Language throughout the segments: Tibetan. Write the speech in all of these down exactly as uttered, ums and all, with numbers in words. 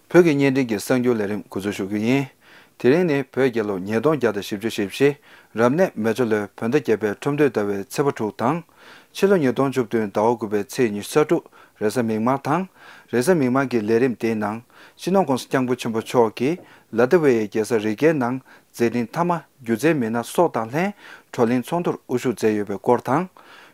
བོད་ཀྱི་བརྙན་འཕྲིན་གྱི་གསར་འགྱུར་ལས་རིམ་འགོ་འཛུགས་ཞུ་རྒྱུ་ཡིན། དེ་རིང་ནི་བོད་རྒྱལ་ལོ་ཉིས་སྟོང་བརྒྱ་དང་བཞི་བཅུ་ཞེ་བཞི། རབ་གནས་མེ་བྱ་ལོའི་བོད་ཟླ་བརྒྱད་པའི་ཁྲོམ་སྟོན་ཟླ་བའི་ཚེས་པ་དྲུག་དང་། ཕྱི་ལོ་ཉིས་སྟོང་བཅུ་བདུན་ཟླ་བ་དགུ་པའི་ཚེས་ཉི་ཤུ་རྩ་དྲུག་རེས་གཟའ་མིག་དམར་དང་། རེས་གཟའ་མིག་དམར་གྱི་ལས་རིམ་དེའི་ནང་། སྤྱི་ནོར་༸གོང་ས་༸སྐྱབས་མགོན་ཆེན་པོ་མཆོག་གིས་ལ་ཏི་ཝེ་ཡའི་རྒྱལ་ས་རི་གའི་ནང་མཛད་འཕྲིན་མཐའ་མ་སྒྱུ་རྩལ་མི་སྣ་སོགས་དང་ལྷན་བགྲོ་གླེང་ཚོགས་འདུར་དབུ་བཞུགས་མཛད་ཡོད་པའི་སྐོར་དང་།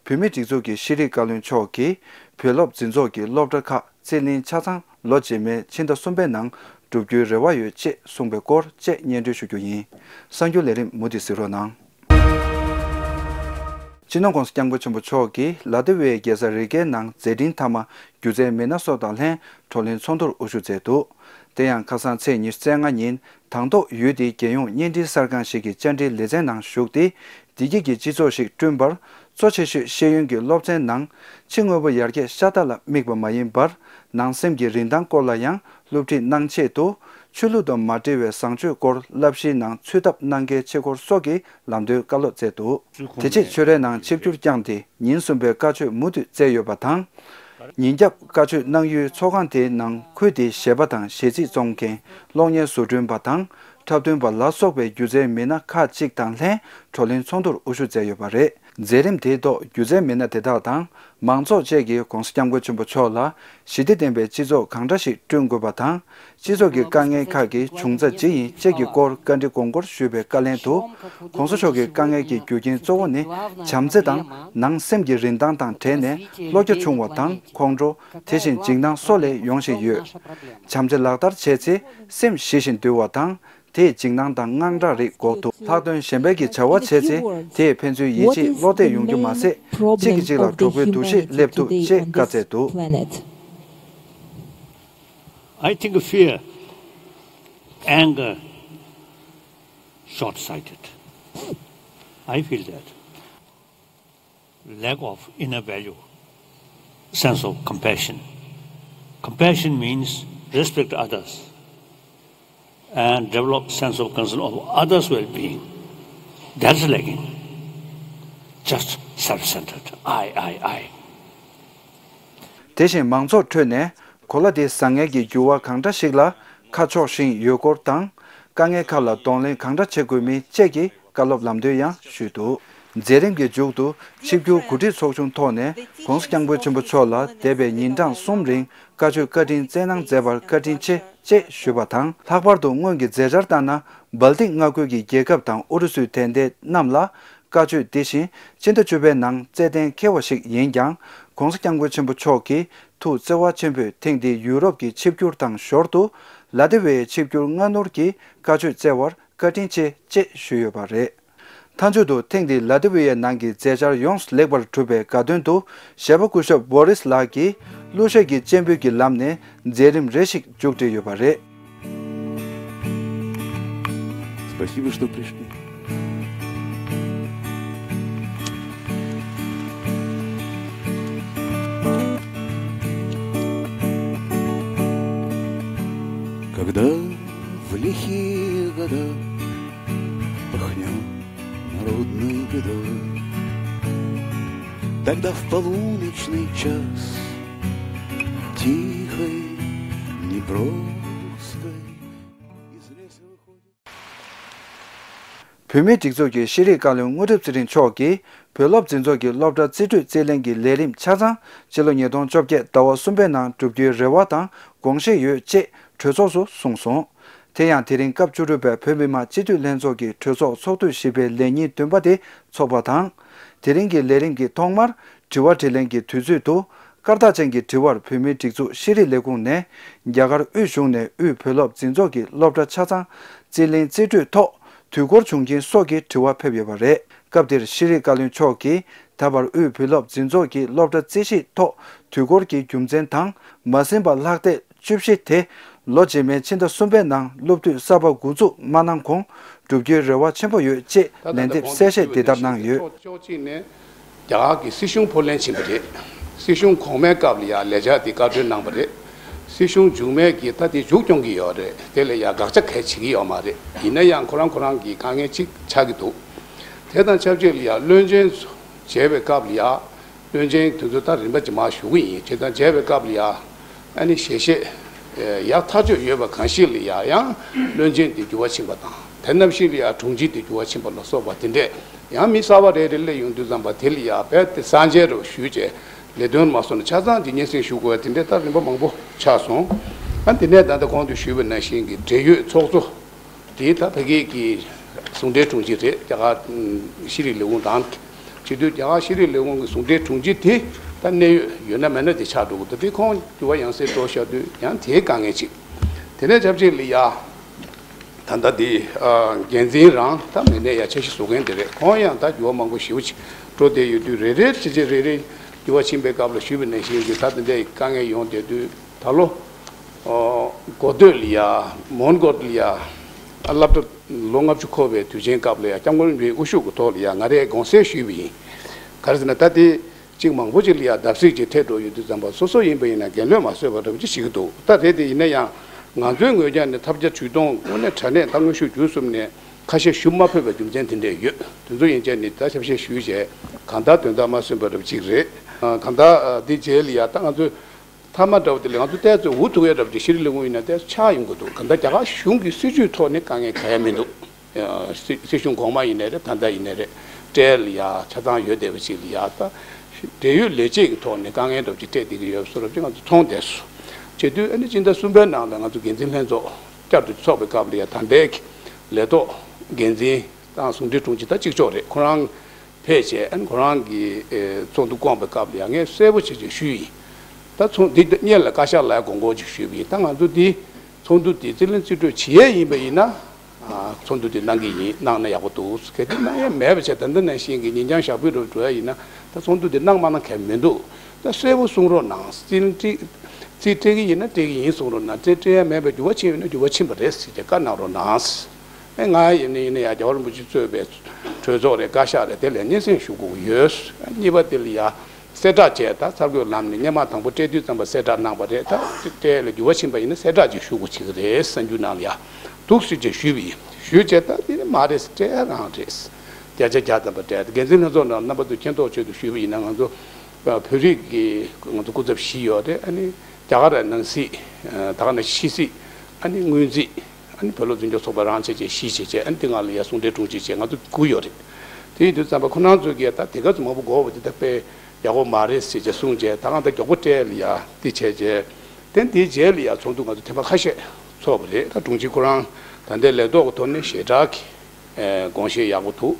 བོད་མིའི་སྒྲིག་འཛུགས་ཀྱི་ཤེས་རིག་བཀའ་བློན་མཆོག་གིས་བོད་སློབ་འཛིན་ཚོགས་ཀྱི་སློབ་གྲྭ་ཁག་རྩིས་ལེན་ཆ་ཚང་ལོ་རྗེས་མའི་ཕྱི་ཟླ་གསུམ་པའི་ནང་གྲུབ་རྒྱུའི་རེ་བ་ཡོད་ཅེས་གསུངས་པའི་སྐོར་བཅས་སྙན་སྒྲོན་ཞུ་རྒྱུ་ཡིན། གསར་འགྱུར་ལས་རིམ་མུ་མཐུད་གཟིགས་རོགས་གནང་། སྤྱི་ནོར་༸གོང་ས་༸སྐྱབས་མགོན་ཆེན་པོ་མཆོག་གིས་ལ་ཏི་ཝེ་ཡའི་རྒྱལ་ས་རི་གའི་ནང་མཛད་འཕྲིན་མཐའ་མ་སྒྱུ་རྩལ་མི་སྣ་སོགས་དང་ལྷན་བགྲོ་གླེང་ཚོགས་འདུར་དབུ་བཞུགས་མཛད་འདུག་དེ་ཡང་ཁ་སང་ཚེས་ཉི་ཤུ་རྩ་ལྔ་ཉིན་དང་ཐོག་ཡུལ་དེའི་རྒྱལ་ཡོངས་བརྙན་འཕྲིན་གསར་ཁང་ཞིག་གི་བཅར་འདྲིའི་ལེ་ཚན་ནང་ཞུགས་ཏེ། བདེ་སྐྱིད་ཀྱི་སྤྱི་ཚོགས་ཤིག་བསྐྲུན་པར་གཙོ་ཆེ་ཤོས་ཤེས་ཡོན་གྱི་སློབ་ཚན་ནང་ཕྱི་དངོས་པོ་ཡར་རྒྱས་ཤ་སྟག་ལ་དམིགས་པ་མ་ཡིན་པར། ནང་སེམས་ཀྱི་རིན་ཐང་སྐོར་ལ་ཡང་སློབ་ཁྲིད་གནང་ཆེད་དུ། ཆོས་ལུགས་དང་མ་འབྲེལ་བའི་བཟང་སྤྱོད་སྐོར་བསླབ་གཞིའི་ནང་ཚུད་ཐབས་གནང་མཁན་ཆོས་སྐོར་སོགས་ཀྱི་ལམ་སྟོན་བཀའ་སློབ་སྩལ་འདུག་དེ་རྗེས་ཆོས་རའི་ནང་ཆིབས་བསྒྱུར་བསྐྱངས་ཏེ། ཉིན་གསུམ་པའི་བཀའ་ཆོས་མུ་མཐུད་སྩལ་ཡོད་པ་དང་། ཉིན་རྒྱབ་བཀའ་ཆོས་གནང་ཡུལ་ཚོགས་ཁང་དེའི་ནང་ཁུལ་དེའི་གཞས་པ་དང་གཞས་ཚིག་རྩོམ་མཁན། གློག་བརྙན་བཟོ་སྐྲུན་པ་དང་། འཁྲབ་སྟོན་པ་ལ་སོགས་པའི་སྒྱུ་རྩལ་མི་སྣ་ཁག་ཅིག་དང་ལྷན་བགྲོ་གླེང་ཚོགས་འདུར་དབུ་བཞུགས་མཛད་ཡོད་པ་རེད། མཛད་རིམ་དེའི་ཐོག་སྒྱུ་རྩལ་མི་སྣ་དེ་དག་དང་། མང་ཚོགས་བཅས་ཀྱིས་༸གོང་ས་༸སྐྱབས་མགོན་ཆེན་པོ་མཆོག་ལ་ཞི་བདེ་ལྡན་པའི་སྤྱི་ཚོགས་གང་འདྲ་ཞིག་བསྐྲུན་དགོས་པ་དང་། སྤྱི་ཚོགས་ཀྱི་དཀའ་ངལ་ཁག་གི་འབྱུང་རྩ་ཇི་ཡིན་བཅས་ཀྱི་སྐོར་བཀའ་འདྲི་དགོངས་སྐོར་ཞུས་པའི་བཀའ་ལན་དུ། ༸གོང་ས་མཆོག་གིས་དཀའ་ངལ་གྱི་རྒྱུ་རྐྱེན་གཙོ་བོ་ནི་བྱམས་བརྩེ་དང་ནང་སེམས་ཀྱི་རིན་ཐང་དང་བྲལ་ནས་བློ་རྒྱ་ཆུང་བ་དང་ཁོང་ཁྲོ། དེ་བཞིན་འཇིགས་སྣང་སོགས་ལས་ཡོང་བཞིན་ཡོད། བྱམས་བརྩེ་ལག་བསྟར་བྱས་ཚེ་སེམས་ཞི་ཞིང་དུལ་བ་དང་། དེས་འཇིགས་སྣང་དང་དངངས་སྐྲག་རིགས་འགོག་ཐུབ། ལྷག་དོན་གཞན་ཕན་གྱི་བྱ་བ་བྱས་ཚེ་དེས་ཕན་ཚུན་ཡིད་ཆེས་བློ་གཏད་ཡོང་རྒྱུ་མ་ཟད། གཅིག་གིས་གཅིག་ལ་གྲོགས་པོའི་འདུ་ཤེས་སླེབས་ཐུབ་ཅེས་བཀའ་སྩལ་འདུག I think fear, anger, short-sighted. I feel that. Lack of inner value, sense of compassion. Compassion means respect others and develop sense of concern of others' well-being. That's lacking. Just self-centered. I, I, I. དེ་བཞིན་མང་ཚོགས་ཁྲོད་ནས་གོ་ལ་དེ་བཟང་ངན་གྱི་འགྱུར་བ་གང་འདྲ་ཞིག་ལ་ཁ་ཕྱོགས་བཞིན་ཡོད་སྐོར་དང་། དཀའ་ངལ་ཁག་ལ་གདོང་ལེན་གང་འདྲ་བྱེད་དགོས་མིན་བཅས་ཀྱི་བཀའ་སློབ་ལམ་སྟོན་ཡང་ཞུས་འདུག་མཛད་རིམ་གྱི་མཇུག་ཏུ་ཆིབས་བསྒྱུར་གོ་སྒྲིག་ཚོགས་ཆུང་ཐོག་ནས་༸གོང་ས་༸སྐྱབས་མགོན་ཆེན་པོ་མཆོག་ལ་འདས་པའི་ཉིན་གྲངས་གསུམ་རིང་བཀའ་ཆོས་བཀའ་དྲིན་སྩལ་གནང་མཛད་པར་བཀའ་དྲིན་ཆེ་ཅེས་ཞུས་པ་དང་། ལྷག་པར་དུ་སྔོན་གྱི་མཛད་འཆར་ལྟར་ན། སྦལ་ཏིག་མངའ་ཁུལ་གྱི་རྒྱལ་ཁབ་དང་ཨུ་རུ་སུའི་དད་ལྡན་རྣམས་ལ་བཀའ་ཆོས་འདི་བཞིན་སྤྱི་ཟླ་བཅུ་པའི་ནང་སྩལ་གཏན་འཁེལ་བ་ཞིག་ཡིན་ཀྱང་། ༸གོང་ས་༸སྐྱབས་མགོན་ཆེན་པོ་མཆོག་གི་ཐུགས་བརྩེ་བ་ཆེན་པོས་ཐེངས་འདིའི་ཡུ་རོབ་ཀྱི་ཆིབས་བསྒྱུར་དང་ཞོར་དུ་ལ་ཏི་ཝེ་ཡའི་ཆིབས་བསྒྱུར་སྔ་སྣུར་གྱི་བཀའ་ཆོས་སྩལ་བར་བཀའ་དྲིན་ཆེ་ཅེས་ཞུས་ཡོད་པ་རེད། མཐའ་མཇུག་ཏུ་ཐེངས་འདིའི་ལ་ཏི་ཝེ་ཡའི་ནང་གི་མཛད་འཆར་ཡོངས་སུ་ལེགས་པར་གྲུབ་པའི་དགའ་སྟོན་དུ་གཞས་པ་སྐུ་ཞབས་བྷོ་རིས་ལགས་ཀྱིས་གླུ་གཞས་ཀྱི་སྤྱན་འབུལ་གྱི་ལམ་ནས་མཛད་རིམ་རེ་ཞིག་མཇུག་སྒྲིལ་ཡོད་པ་རེད། Спасибо, что пришли. Когда в лихие года пахнёт народной бедой, тогда в полуночный час тихой, неброской из леса выходит. བོད་མིའི་སྒྲིག་འཛུགས་ཀྱི་ཤེས་རིག་བཀའ་བློན་དངོས་གྲུབ་ཚེ་རིང་མཆོག་གིས་བོད་སློབ་འཛིན་ཚོགས་ཀྱི་སློབ་གྲྭ་རྩིས་སྤྲོད་རྩིས་ལེན་གྱི་ལས་རིམ་ཆ་ཚང་སྤྱི་ལོ་ཉིས་སྟོང་བཅོ་བརྒྱད་ཟླ་བ་གསུམ་པའི་ནང་གྲུབ་རྒྱུའི་རེ་བ་དང་དགོངས་བཞེས་ཡོད་ཅེས་གྲོས་ཚོགས་སུ་གསུངས་སོང་། དེ་ཡང་དེ་རིང་སྐབས་བཅུ་དྲུག་པའི་བོད་མི་མང་སྤྱི་འཐུས་ལྷན་ཚོགས་ཀྱི་གྲོས་ཚོགས་ཚོགས་དུས་བཞི་པའི་ལས་ཉིན་བདུན་པ་དེ་འཚོགས་པ་དང་། དེ་རིང་གི་ལས་རིམ་གྱི་ཐོག་མར་དྲི་བ་དྲིས་ལན་གྱི་དུས་ཚོད་དུ། སྐར་རྟགས་ཅན་གྱི་དྲི་བར་བོད་མིའི་སྒྲིག་འཛུགས་ཤེས་རིག་ལས་ཁུངས་ནས་རྒྱ་གར་དབུས་གཞུང་ནས་དབུས་བོད་སློབ་འཛིན་ཚོགས་ཀྱི་སློབ་གྲྭ་ཆ་ཚང་རྩིས་ལེན་རྩིས་སྤྲོད་ཐོག་དུས་འཁོར་བྱུང་རྐྱེན་སོགས་ཀྱི་དྲི་བ་ཕེབས་ཡོད་པ་རེད། སྐབས་དེར་ཤེས་རིག་བཀའ་བློན་མཆོག་གིས་ད་བར་དབུས་བོད་སློབ་འཛིན་ཚོགས་ཀྱི་སློབ་གྲྭ་རྩིས་གཞིའི་ཐོག་དུས་འཁོར་གྱི་རྒྱུ་མཚན་དང་མ་ཟིན་པ་ལྷག་ཐེངས་བཅུ་བཞི་དེ་ལོ་རྗེས་མའི་ཕྱི་ཟླ་གསུམ་པའི་ནང་སློབ་དུས་གསར་པ་འགོ་འཛུགས་མ་གནང་གོང་བསྒྲུབ་རྒྱུའི་རེ་བ་ཆེན་པོ་ཡོད་ཅེས་ད་ལན་འདེབས་གསལ་བཤད་འདི་ལྟར་གནང་ཡོད། ཕྱོགས་གཅིག་ནས་རྒྱ་གར་གྱི་སྲིད་གཞུང་ཕབ་ལེན་ཕྱིན་པ་རེད། སྲིད་གཞུང་གོང་མའི་སྐབས་ལ་ཡང་ལས་འཆར་དེ་བཀའ་འཁྲོལ་གནང་པ་རེད། སྲིད་གཞུང་མཇུག་མའི་གི་ད་དེ་མཇུག་སྐྱོང་གི་ཡོད་རེད། དེ་ལ་ཡང་དགག་བྱ་གང་ཡང་བྱེད་ཀྱི་ཡོད་མ་རེད། ཡིན་ན་ཡང་ཁོ་རང་ཁོ་རང་གི་དཀའ་ངལ་གཅིག་ཆགས་ཀྱི་འདུག་དེ་དང་ཆབས་ཅིག་ལ་ཡང་བློན་ཆེན་མཇལ་བའི་སྐབས་ལ་ཡང་། བློན་ཆེན་དེ་ཚོ་ད་རིམ་པ་ཇི་མ་ཞུ་གི་ཡིན། བྱས་ཙང་མཇལ་བའི་སྐབས་ལ་ཡ། ཨ་ནི་ཞལ་བཞེས་ ཡག་ཐག་ཆོད་ཡོད་པ་གང་ཞིག་ལ་ཡ་ཡང་བློན་ཆེན་དེ་འགྱུར་བ་ཕྱིན་པ་དང་། དེ་ནམ་ཞིག་ལ་ཡ་དྲུང་ཆེ་དེ་འགྱུར་བ་ཕྱིན་པ་ལ་སོགས་པ་དེ་འདྲས་ཡང་མི་གསར་པ་རེ་རེ་སླེབས་ཡོང་དུས་ཙམ་པ་དེ་ལ་ཡ་རྦད་དེ་གསར་འཇལ་རོགས་ཞུས་བྱས་ལས་དོན་མ་སོང་ན་ཆ་ཚང་གི་སྙན་སེང་ཞུ་དགོས་པ་དེ་འདྲས་ད་རིམ་པ་མང་པོ་ཆགས་སོང་། ཨ་དེ་ནས་ད་ལྟ་གོང་དུ་ཞུས་པ་ནང་བཞིན་གྱི་འབྲེལ་ཡོད་ཚོགས་གཙོ་དེ་ད་ཕ་གི་གི་ཟུང་འབྲེལ་དྲུང་ཆེ་རེད། རྒྱ་གར་ཤེས་རིག་ལས་ཁུངས་དང་། བྱེད་དུས་རྒྱ་གར་ཤེས་རིག་ལས་ཁུངས་ཀྱི་ཟུང་འབྲེལ་དྲུང་ཆེ་དེ་ད་གནད་ཡོད་ཡོད་ན་མེད་ན་དེ་ཆགས་འགྲོ་གི་འདུག་དེ་ཁོང་འགྱུར་བ་ཡང་སེ་འགྲོ་བཞག་དུས་ཡང་དེའི་དཀའ་ངལ་ཅིག་དེ་ནས་ཆབས་ཅིག་ལ་ཡ་ད་ལྟ་དེ་འགན་འཛིན་རང་ད་མི་སྣས་ཡ་འཆར་གཞི་བཟོ་མཁན་དེ་རེད། ཁོང་ཡང་ད་འགྱུར་བ་མང་པོ་ཞེ་པོ་ཅིག་འགྲོ་བསྡད་ཡོད་དུས་རེ་རེ་བྱས་བྱས་རེ་རེ་འགྱུར་བ་ཕྱིན་པའི་སྐབས་ལ་ཞུས་པ་ནང་བཞིན་གྱི་ད་དེ་འདྲའི་དཀའ་ངལ་ཡོང་བསྡད་དུས་ད་ལོ་འགོ་སྟོད་ལ་ཡ་མོན་གྷོ་ལ་ཡ་སློབ་གྲྭ་ལོ་ལྔ་བཅུ་འཁོར་བའི་དུས་ཆེན་སྐབས་ལ་ཡང་སྐྱབས་མགོན་རིན་པོ་ཆེའི་དབུ་བཞུགས་ཀྱི་ཐོག་ལ་ཡང་ང་རས་དགོངས་སེལ་ཞུས་པ་ཡིན། ག་རེ་ཟེར་ན་ད་དེ་གཅིག་མང་པོ་ཅིག་ལ་ཡང་བརྡབ་གསིག་ཅིག་ཐེབས་འགྲོ་ཡོད་དུས་ཙམ་པ་སོ་སོ་ཡིན་པ་ཡིན་ན་འགན་ལོས་མ་བཟོད་པ་འདྲ་པོ་ཅིག་བྱེད་ཀྱི་འདུག་ད་རེད་དེ་ཡིན་ན་ཡང་ང་ཚོའི་ངོས་ཀྱང་ནས་ཐབས་བརྒྱ་ཇུས་སྟོང་དངོས་གནས་དྲང་གནས་ད་དངོས་ཤུགས་བརྒྱུད་གསུམ་ནས་ཁ་ཤས་ཞུ་མ་ཕོད་པའི་རྒྱུ་མཚན་དེ་འདྲས་ཡོད། དེ་ཚོ་ཡིན་ཙང་ནི་ད་ཞབས་ཞུ་ཞུས་བྱས་གང་ལྟར་དོན་དག་མ་སོན་པ་འདྲ་པོ་ཅིག་རེད། གང་ལྟར་འདི་རྗེས་ལ་ཡང་ད་ང་ཚོས། མཐའ་མ་འདྲ་བོ་དེ་ལ་ང་ཚོ་ཏོག་ཙམ་འུ་ཐུག་ཡ་འདྲ་བོ་ཅིག་ཤེས་རིག་ལས་ཁུངས་ཡིན་ན་ཏོག་ཙམ་ཆགས་ཡོང་གི་འདུག་གང་ལྟར་རྒྱ་གར་གཞུང་གི་སྲིད་བྱུས་ཐོག་ནས་དཀའ་ངལ་གང་ཡང་མི་འདུག་སྲིད་སྲིད་གཞུང་གོང་མ་ཡིན་ནའི་རེད། ད་ལྟ་ཡིན་ནའི་རེད། སྤྲད་ལ་ཡ་ཆ་ཚང་ཡོད་བསྡད་པ་ཅིག་ལ་ཡ་ད་འབྲེལ་ཡོད་ལས་བྱེད་ཀྱི་ཐོག་ནས་དཀའ་ངལ་འདྲ་བོ་ཅིག་སྤྲད་བསྡད་ཀྱི་ཡོད་བཟོ་འདྲ་བོ་ཅིག་ང་ཚོ་མཐོང་བསྡད་སོང་། བྱེད་དུས་ཨ་ནི་སྤྱི་ཟླ་གསུམ་པའི་ནང་ལ་ང་ཚོ་འགན་འཛིན་ལྷན་ཚོགས་བསྐྱར་དུ་ཚོགས་པའི་སྐབས་ལ་ཡ་ད་ལྟའི་གི་ལས་ཐོག་འགན་འཛིན་དང་ཟུང་འབྲེལ་དྲུང་ཆེ་ད་གཅིག་ལྕོགས་རེད། ཁོ་རང་ཕེབས་བྱས་ཨ་ནི་ཁོ་རང་གིས་ཨེ་ཚོགས་འདུ་བསྐོངས་པའི་སྐབས་ལ་ཡང་ངས་གསལ་པོ་བྱས་བྱས་ཞུས་ཡིན། ད་ཚོགས་འདི་སྔོན་ལ་བཀའ་ཤག་ལ་དགོངས་སྐོར་ཅིག་ཞུས་པ་ཡིན། ད་ང་ཚོ་འདི་ཚོགས་འདུ་འདི་རྩིས་ལེན་རྩིས་སྤྲོད་བྱེད་ཡས་ཡིན་པ་ཡིན་ན་ཨ་ཚོགས་འདུ་འདི་གནང་གི་ཡིན། གནང་ན་ཡག་པོ་འདུག་གལ་ཏེ་གནང་ཡས་མེད་པ་བྱས་ད་ལྟ་ནང་བཞིན་གྱི་ཉིན་རྐྱང་ཞག་དཔེ་རུ་འགྲོ་ཡ་ཡིན་ན་ད་ཚོགས་འདུ་འདི་གནང་མ་གནང་གལ་མི་འདུག་ད་གསལ་པོ་གསུང་རོགས་གནང་། རྩིས་ལེན་རྩིས་རྩིས་སྤྲད་ཀྱི་ཡིན་ན་སྤྲད་ཀྱི་ཡིན་གསུང་རོགས་གནང་། རྩིས་སྤྲད་ཡས་མེད་པའི་འགྱུར་བ་ཕྱིན་ཡོད་ན་འགྱུར་བ་ཕྱིན་པ་རེད་ཟེར་བྱས་བཀའ་གནང་རོགས་གནང་། ཨེ་ང་ཡིན་ན་ཡིན་ན་ཡང་རྒྱལ་བ་རིན་པོ་ཆེ་གཙོས་པའི་གྲོས་ཚོགས་རེད། བཀའ་ཤག་རེད། དེ་ལ་སྙན་སེང་ཞུ་དགོས་ཀྱི་ཡོད། གཉིས་པ་དེ་ལ་ཡ་གསལ་བསྒྲགས་བྱས། ད་གསར་འགོད་ལམ་ནས་སྔོན་མ་དང་པོ་སྤྲད་དུས་ཙམ་པ་གསལ་བསྒྲགས་གནང་པ་རེད། ད་སྤྲད་ལ་འགྱུར་བ་ཕྱིན་པ་ཡིན་ན་གསལ་བསྒྲགས་ཅིག་ཞུ་དགོས་བྱེད་ཀྱི་རེད། གསར་འགྱུར་ནང་ལ་ཡ་འདུག་ཟེར་བྱས་ཞུས་པ་ཡིན། ཞུས་བྱས་ད་དེ་ནི་མ་རེད་ཟེར། སྤྲད་ཡ་རང་རེད། བརྒྱ་ཆ་བརྒྱ་ཙམ་པ་སྤྲད། འགན་འཛིན་ལྷན་ཚོགས་ནང་རྣམ་པ་ཚོས་མཁྱེན་རྟོགས་ཆེད་དུ་ཞུས་པ་ཡིན་ན་ང་ཚོ་བོད་རིགས་ཀྱི་ང་ཚོ་སྐུ་ཚབ་བཞི་ཡོད་རེད། ཨ་ནི་རྒྱ་གར་ནང་སྲིད་ད་ག་ནང་ཕྱི་སྲིད། ཨ་ནི་སྔོན་རྩིས། ཨ་ནི་བོད་སློབ་འཛིན་སྐྱོང་ཚོགས་པ་རང་བྱས་བྱས་བཞི་བྱས་བྱས། ཨ་ནི་དེ་སྔ་ལ་ཡ་ཟུང་འབྲེལ་དྲུང་ཆེ་བྱས་ང་ཚོ་དགུ་ཡོད་རེད། དེ་ཡིན་དུས་ཙམ་པ་ཁོ་རང་ཚོ་གིས་ད་དེ་ག་ཚོད་མང་པོ་དགོས་པ་དེ་ད་དཔེ་ཡག་པོ་མ་རེད་ཟེར་བྱས་གསུངས་བྱས། ད་གང་ལྟར་མགྱོགས་པོ་སྤྲད་ལ་ཡ་དེ་བྱས་བྱས། དེ་དེའི་རྗེས་ལ་ཡ་ཚོགས་འདུ་ང་ཚོ་ཐེངས་མ་ཁ་ཤས་ཚོགས་པ་རེད། ད་དྲུང་ཆེ་ཁོ་རང་ད་ལྟའི་ལས་ཐོག་གི་ཐོག་ནས་ཞེ་དྲག་གི་ཨེ་དགོངས་བཞེས་ཡག་པོ་འདུག་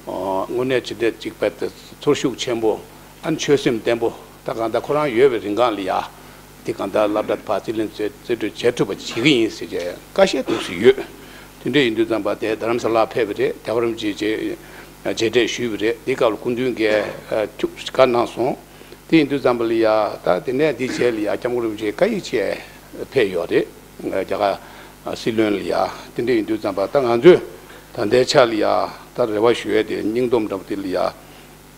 ཨ་དངོས་གནས་ཇི་འདྲས་ཅིག་དཔེ་དེ་ཚོར་ཤུགས་ཆེན་པོ། ཨ་ནི་ཆོད་སེམས་བརྟན་པོ། ད་གང་ལྟར་ཁོ་རང་ཡོད་པའི་རིང་གང་ལ་ཡ་དེ་གང་ལྟར་སློབ་གྲྭ་ཕར་རྩིས་ལེན་རྩིས་རྩིས་སྤྲོད་བྱེད་ཐུབ་པ་བྱེད་ཀྱི་ཡིན་ཟེར་བྱས་བཀའ་བཤད་འདུག་སེ་ཡོད། དེ་འདྲ་ཡིན་དུས་ཙམ་པ་དེ་རྡ་རམ་ས་ལར་ཕེབས་པ་རེད། རྒྱལ་བ་རིན་པོ་ཆེ་མཇལ་མཇལ་འཕྲད་ཞུས་པ་རེད། དེའི་སྐབས་ལ་སྐུ་མདུན་གྱིས་ཨ་ཐུགས་བཀའ་གནང་སོང་། དེ་ཡིན་དུས་ཙམ་པ་ལ་ཡ་ད་དེ་ནས་འདི་རྗེས་ལ་ཡ་སྐྱབས་མགོན་རིན་པོ་ཆེ་བཀའ་ཡིག་ཅིག་ཕེབས་ཡོད་རེད། རྒྱ་གར་སྲིད་བློན་ལ་ཡ། དེ་འདྲ་ཡིན་དུས་ཙམ་པ་ད་ང་ཚོས་ད་ལྟའི་ཆ་ལ་ཡ་ད་རེ་བ་ཞུ་ཡས་དེ་སྙིང་སྟོབས་འདྲ་པོ་དེ་ལ་ཡ།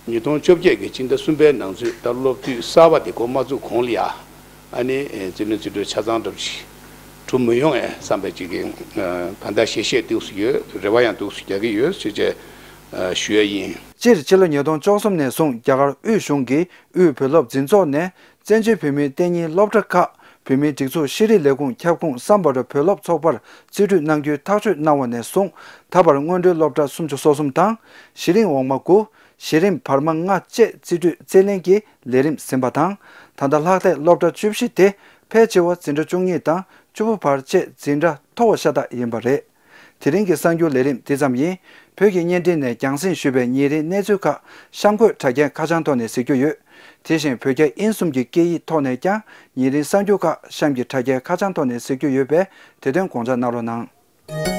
ཉིས་སྟོང་བཅོ་བརྒྱད་ཀྱི་སྤྱི་ཟླ་གསུམ་པའི་ནང་ཚུད་ད་སློབ་དུས་གསར་པ་དེ་འགོ་མ་བཙུགས་གོང་ལ་ཡ། ཨ་ནི་རྩིས་ལེན་རྩིས་སྤྲོད་ཆ་ཚང་འདྲ་པོ་ཞིག་གྲུབ་མི་ཡོང་ངས་བསམ་པའི་ཅིག་གི་ད་ལྟ་ཞལ་བཞེས་འདུག་སེ་ཡོད། རེ་བ་ཡང་འདུག་སེ་རྒྱག་གི་ཡོད་ཟེར་བྱས་ཞུ་ཡ་ཡིན། སྤྱིར་ཕྱི་ལོ་ཉིས་སྟོང་བཅུ་གསུམ་ནས་བཟུང་རྒྱ་གར་དབུས་གཞུང་གིས་དབུས་བོད་སློབ་འཛིན་ཚོགས་ནས་བཙན་བྱོལ་བོད་མིའི་གཏན་ཉིན་སློབ་གྲྭ་ཁག་བོད་མིའི་སྒྲིག་འཛུགས་ཤེས་རིག་ལས་ཁུངས་ཁྱབ་ཁོངས་སམ་བྷོ་ཊ་བོད་སློབ་ཚོགས་པར་རྩིས་སྤྲོད་གནང་རྒྱུའི་ཐག་གཅོད་གནང་བ་ནས་བཟུང་ད་བར་སྔོན་འགྲོའི་སློབ་གྲྭ་སུམ་ཅུ་སོ་གསུམ་དང་། གཞི་རིམ་འོག་མ་དགུ། གཞི་རིམ་བར་མ་ལྔ་བཅས་རྩིས་སྤྲོད་རྩིས་ལེན་གྱི་ལས་རིམ་ཟིན་པ་དང་། ད་ལྟ་ལྷག་བསྡད་སློབ་གྲྭ་བཅུ་བཞི་དེ་ཕལ་ཆེ་བ་འཛིན་གྲྭ་བཅུ་གཉིས་དང་བཅུ་དགུ་བར་བཅས་འཛིན་གྲྭ་མཐོ་བ་ཤ་སྟག་ཡིན་པ་རེད། དེ་རིང་གི་གསར་འགྱུར་ལས་རིམ་འདི་ཙམ་ཡིན། བོད་ཀྱི་བརྙན་འཕྲིན་ནས་རྒྱང་སྲིང་ཞུས་པའི་ཉིན་རེའི་གནས་ཚུལ་ཁག་གཤམ་འཁོད་དྲ་རྒྱའི་ཁ་བྱང་ཐོག་ནས་གཟིགས་རྒྱུ་ཡོད། དེ་བཞིན་བོད་རྒྱ་དབྱིན་གསུམ་གྱི་སྐད་ཡིག་ཐོག་ནས་ཀྱང་ཉིན་རེའི་གསར་འགྱུར་ཁག་གཤམ་གྱི་དྲ་རྒྱའི་ཁ་བྱང་ཐོག་ནས་གཟིགས་རྒྱུ་ཡོད་པས་དེ་དོན་དགོངས་འཇགས་གནང་རོགས་གནང་།